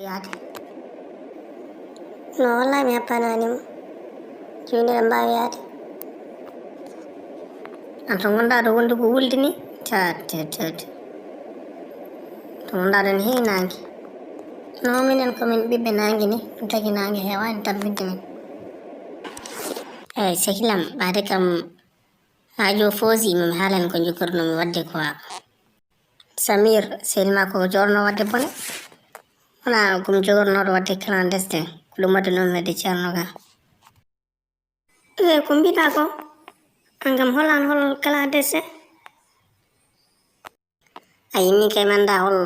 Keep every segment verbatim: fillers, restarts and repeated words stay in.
Yaade. No, wallahi mi happanaani mo. Jooni eɗen mbaawi yaade. An to ngonɗaa ɗo wonde ko wulde ni? Cat, cat, cat. To ngonɗaa ɗo ne heewi naange. No, minen ko min ɓiɓɓe naange ni, ɗum tagi naange heewaani tampinde min. Eey, sehil am, ɓaade kam haa jooni foosi, mi haalan ko njogornoomi waɗde quoi. Samir, sehil maa ko jooɗnoo waɗde bone. Wonaa ko mi jogornooɗo waɗde clandestin, ko ɗum waɗde noon mi waɗde ceerno ka. E ko mbiɗaa ko? An kam holaan hol clandestin? A yimmi kay mi anndaa hol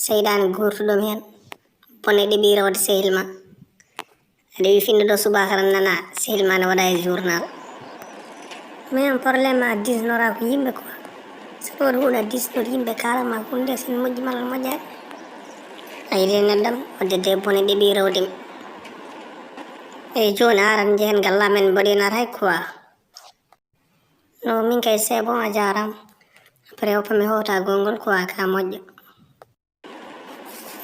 seyɗaane guurtuɗo mi heen. Bone ɗeɓi rewde sehil ma. Aɗa wi finndo ɗo subaka tan nana sehil ma ne waɗa e journal. Mais on problème a disnora ko yimɓe quoi. Sabu on huuɗa disnor yimɓe kalama hunde sen moƴƴi malla moƴƴaani. A yiɗi neɗɗam wadde de bone ɗeɓi rewde mi. Eyi jooni aran njehen galla men mboɗinat hay quoi. No min kay c'est bon a jaarama. Après o pami hota gongol quoi ka moƴƴo.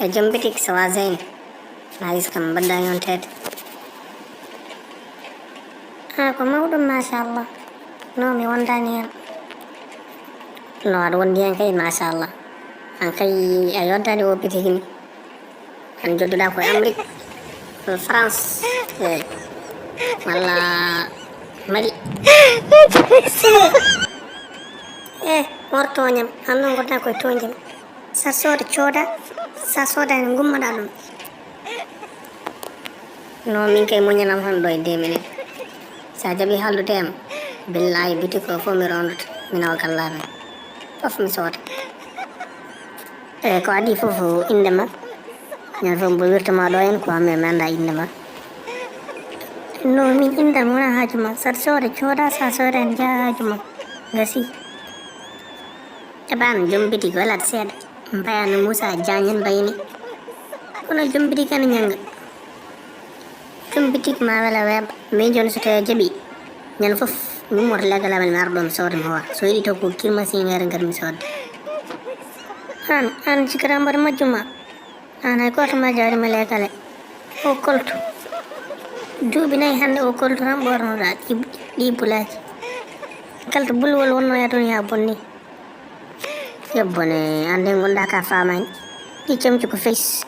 E joom bitik so wa Zeyna. Nice kam mbaɗɗa yonteede. A ko mawɗum machallah. No mi wondaani heen. No aɗa wondi heen kay machallah. An kay a yoddaani o bitik ni. An jodduɗa ko Amérique, France, e walla Mali. E wor tooñam, an noon ngonɗa koye tooñde. Sa sooda cooda, sa sooda ne gummoɗa ɗum. No min kay muñanam hon ɗo e deux minutes. Sa jaɓi haaldude am, billahi boutique o fof mi rondoto, mi nawa gallamen. Fof mi sooda. E ko adi fof innde ma. Ñande fof mbo wirtoma ɗo en ko amme mi annda innde ma. No min innde am wona haaju ma. Sa sooda cooda, sa sooda en njaha haaju ma. Gasi. Jaɓaano joom bitik welaat seeɗa. Mbayano Moussa Diagne en mbayni. Kono joom bitik ana ñannga. Joom bitik ma wela weeɓa. Min jooni so tawi a jaɓi. Ñande fof mi ummoto leggal amen mi ara ɗo mi sooda mi hoora. So yiɗi taw ko kirmasiŋeere ngar mi soodde. An, an sikkataa mboɗo majjuma. An hay gooto majjaani ma leggal e o koltu. Duuɓi nayi hannde o koltu tan ɓoornoɗaa ɗi, ɗi bulaaji. Kala to bulwol wonno e aduna ya bonni. Yo bone, an de ngonɗa ka faamani. Ɗi camci ko fees.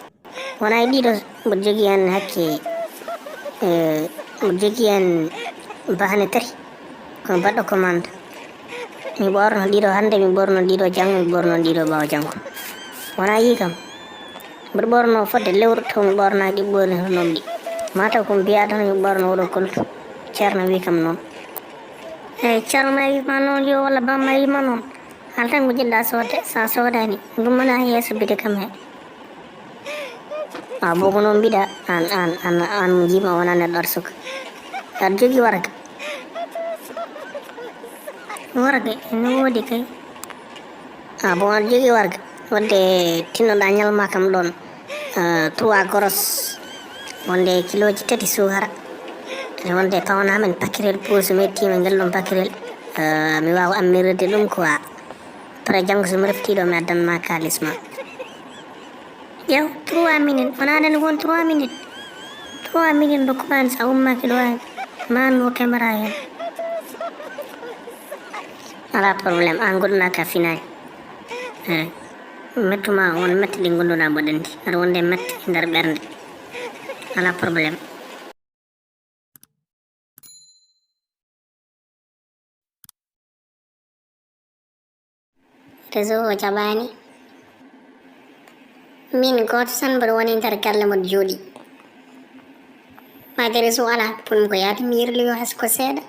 Wona e ɗiɗo mboɗo jogii heen hakke, e, mboɗo jogii heen bahane tati. Ko mi baɗɗo commande. Mi ɓoorno ɗiɗo hannde, mi ɓoorno ɗiɗo janngo, mi ɓoorno ɗiɗo ɓaawo janngo. Wona yii kam. Mboɗo ɓoorno fodde lewru taw mi ɓoornaaki ɗi ɓoorni hono ɗi. Mataw ko mi biyaa tan mi ɓoorno oɗo koltu. Ceerno wii kam noon. Eyi, ceerno ma wii ma noon yo walla bamma wii ma noon. Haal tan ko jiɗɗa soodde, sa soodaani, ngummana yeeso bite kam he. A bo ko noon mbiɗa, an, an, an, an mo njiima wona neɗɗo aɗa suka. Aɗa jogii warga. Warga ene woodi kay. A bon aɗa jogii warga. Wadde tinnoɗa ñalma kam ɗoon, eh, trois goros. Wonde kilooji tati suukara. Wonde pawna men pakirel puusu mettiima ngel ɗum pakirel. Eh, mi waawa ammirde ɗum quoi. Après janngo so mi reftii ɗo mi addan ma kaalis ma. Ƴeew, trois minutes. Wonaa nden won trois minutes. Trois minutes ndokkuma en so a ummaaki ɗo heen. Ma anndu caméra heen. Alaa problème. Aan goɗɗo ka finaani. Eey. Mettu ma won mette ɗi ngonnduɗaa mboɗo anndi. Aɗa wonde mette e nder ɓernde. Alaa problème. Réseau o jaɓaani. Min gooto tan mboɗo woni nder galle mboɗo jooɗi. Mayde réseau alaa, pour mi ko yahde mi yirloyo hay so ko seeɗa.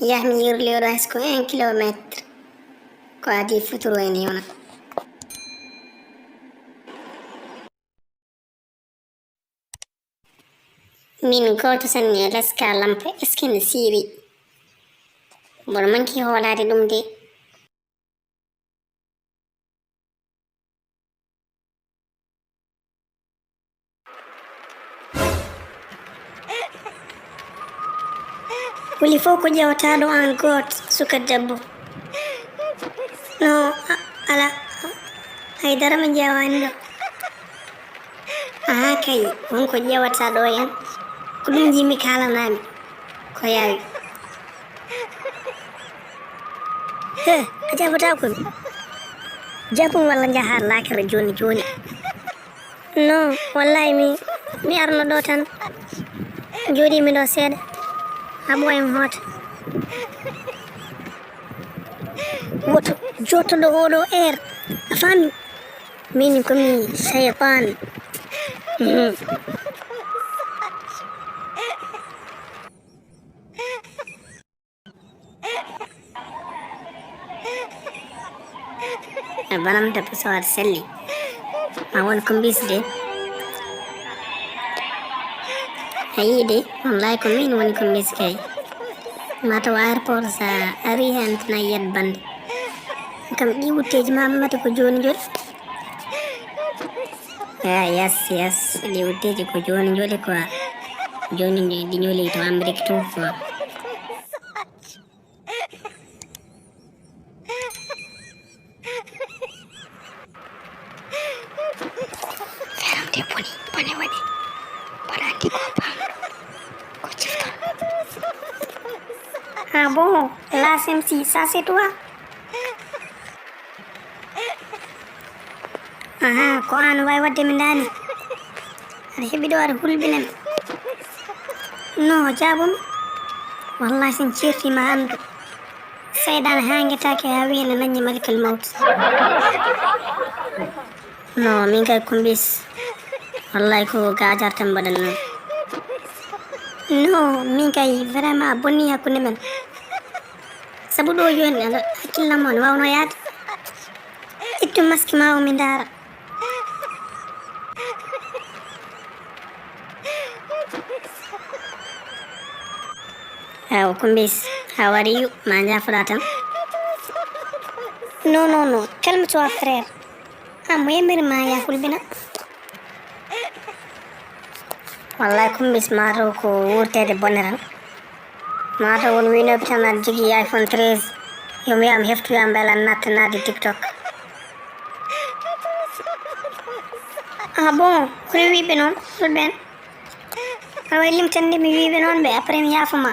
Mi yaha mi yirloyo ɗo hay so ko un kilomètre. Ko adii futuro e ndiwna. Min gooto tan e leska lampa, est-ce que ne siiri? Mboɗo manki hoolaade ɗum de. Wuli fof ko ƴeewtaaɗo aan gooto, suka debbo. No, a-, ala. Hay dara mi ƴeewaani ɗo. Aha kay, won ko ƴeewata ɗo en. Ko ɗum njiimi kaalanaa-mi. Ko yaawi. He, a jaɓataako mi. Jaɓu mi walla njahaa laakara jooni jooni. Non, wallahi mi, mi arno ɗo tan. Jooɗiimi ɗo seeɗa. Haa ɓooyam hoota. Woto jooɗto ɗo oo ɗoo heure. A faami? Min ko mi seytaan. Mhm. E banam debbo so waɗa selli. Ma won ko mbisde. A yiɗi, wallahi ko min woni ko mbis kay. Ma taw airport sa ari hen tan a yiyat bande. Kam ɗi wutteeji ma mbaɗa ko jooni jooni. Ya, yes, yes. Ɗi wutteeji ko jooni jooni quoi. Jooni ɗi, ɗi ñoli to Amérique tun quoi. Feram de boni, bone waɗi. Bone andi ko pam. Ko cifta. Ah bon, la S M C, ça c'est toi? Aha, ko an wawi wadde mi ndaani. Aɗa heɓi ɗo aɗa hulɓinami. No, jaabum. Wallahi sen ceerti ma andu. Seyɗan hangetaake haa wiya ne nanñi malikal mawt. No, min kay ko mbis. Wallahi ko gajar tan mbaɗan noon. No, min kay vraiment a bonni hakkunde men. Sabu ɗo joni aɗa hakkillam on wawno yaade. Ittu masque ma o mi ndaara. Awa ko mbis, a wari yu, ma jaafoɗa tan. Non, non, non, calme-toi frère. Ah, mo yemiri ma ya hulɓina. Wallahi ko mbis ma taw ko wurtede bone tan. Ma taw won winooɓe tan aɗa jogii iPhone treize. Yo mi wiya mi heftoya mbela natta naade TikTok. Ah bon, ko rewiɓe noon, fulɓe en. Awa limtan de mi wiiɓe noon ɓe, après mi yaafo ma.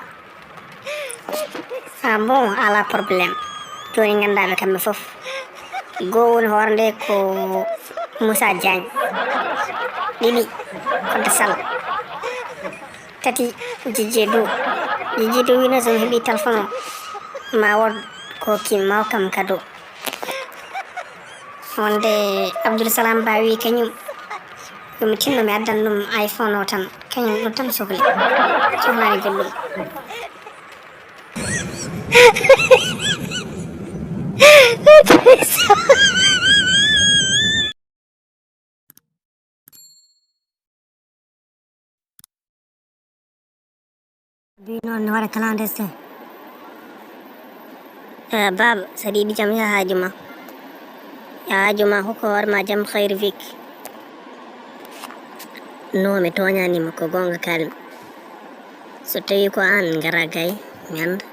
Ah bon, ala problème. Jooni nganndaa ɓe kamɓe fof. Goo woni hoore nde ko Moussa Diagne. Ɗiɗi, Kodde Sall. Tati, Jijje Dow. Jijje Dow wino so mi heɓi téléphone o, ma wood ko ki maw kam kado. Wonde Abdoul Salam Ba wi kañum, yo mi tinno mi addan ɗum iPhone o tan. Kañum ɗum tan sokli. Sohlaani goɗɗum. Bi noon ne waɗa clandestin. Eh, baaba, so aɗa yiɗi jam, yaha haaju ma. Yaha haaju ma, hokku hoore ma jam, Khayri Vic. No, mi tooñaani ma, ko goonga kaalmi. So tawi ko aan ngara gay, mi annda.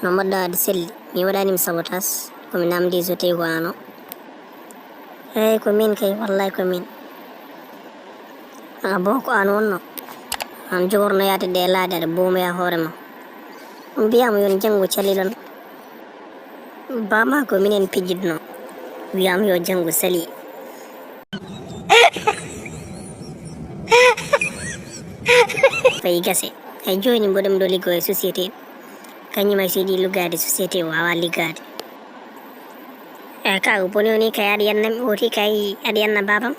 No mbaɗɗa aɗa selli, mi waɗaani ma sabotage, ko mi namdi so tawi ko aan o. Eey, ko miin kay, wallahi ko miin. Ah bon, ko aan wonno? Aan jogorno yaade ɗe laaɗe, aɗa boomoya hoore ma. On mbiyaama yon janngo caliɗon. Ba ma ko minen pijjitno. Wiyaama yo janngo sali. Fayi gase. Ay jooni mboɗo mɗo liggoo e société. Kañum ay so yiɗi luggaade société o waawaa liggaade. Eh, ka ko boni woni kay aɗa yanna mi oti kay aɗa yanna baabam.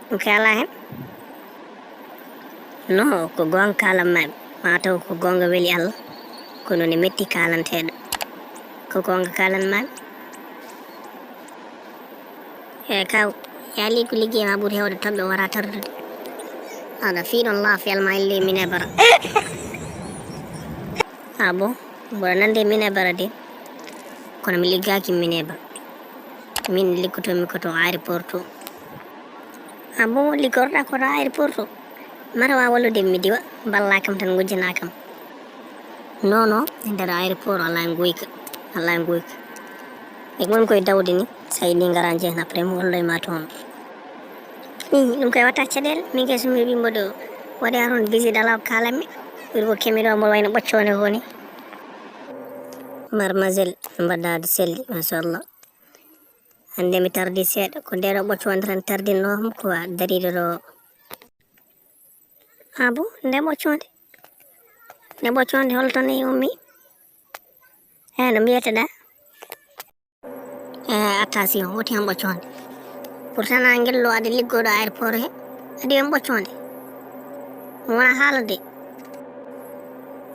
Ɗum kay alaa heen. No, ko goonga kaalan maa mi. Ma taw ko goonga weli Allah. Kono ne metti kaalanteeɗo. Ko goonga kaalan maa mi. Eh, kaw, yaali ko liggey ma ɓuri heewde toɓɓe wara tardude. Aɗa fii ɗon laafiyal ma illi min e bara. Ah bon, mboɗo nande min e bara de. Kono mi liggaaki min e ba. Min liggotoomi ko to aéroport to. Ah bon, liggorɗa ko to aéroport to? Mara wa wallude mi diwa, mballa kam tan ngujjana kam. Non, non, e nder aéroport alaa nguyka, alaa nguyka. E won koye dawde ni, Sa yiɗi ngara jeehna après mi holloy ma toon. Ii, ɗum koye watta caɗeele. Min kay so mi heɓii mboɗo waɗi ar on visite alaa ko kaalanmi. Ɓuri ko kemi ɗo mboɗo wayno ɓoccoonde ko ni. Mademoiselle, no mbaɗɗa aɗa selli, machallah. Hannde mi tardi seeɗa, ko nde ɗo ɓoccoonde tan tardinno kam ko a dariiɗo ɗo. Ah bon, nde ɓoccoonde? Nde ɓoccoonde hol to ni ummi? Eh, no mbiyete ɗa? Eh, attention, woti hen ɓoccoonde. Pourtant na ngel ɗo adi liggoɗo aéroport he, adi hen ɓoccoonde. Wona haalde.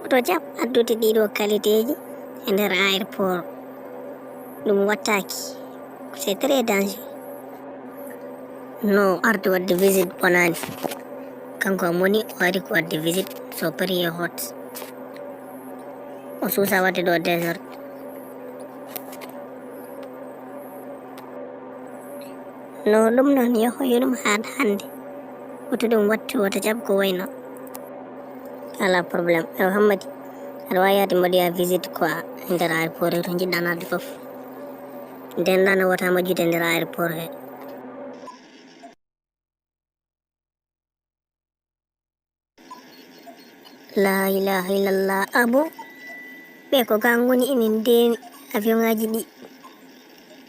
Woto jaɓ addude ɗiɗo qualité ji e nder aéroport. Ɗum wattaaki. C'est très dangereux. No arde waɗde visite bonaani. Kanko a moni o ari ko waɗde visite so pari e hot. O suusa waɗde ɗo désordre. No ɗum noon yoho yo ɗum haad hannde. Woto ɗum wattu, woto jaɓ ko wayno. Alaa problème. Ewa Hammadi, aɗa waawi yaade mbaɗoya visite quoi e nder aéroport he to njiɗɗa naatde fof. Nden ɗa no wota majjude e nder aéroport he. La ilaha illallah. Abo, ɓe ko ga ngoni emin ndeeni avion ngaji ɗi,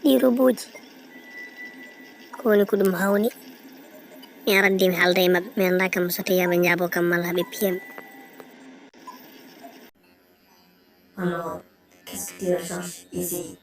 ɗi roboji. Ko woni ko ɗum hawni? Mi arat de mi haalda e maɓɓe, mi annda kam so tawi aɓe njaabo kam malla ɓe piyam. Alors, qu'est-ce que tu recherches ici?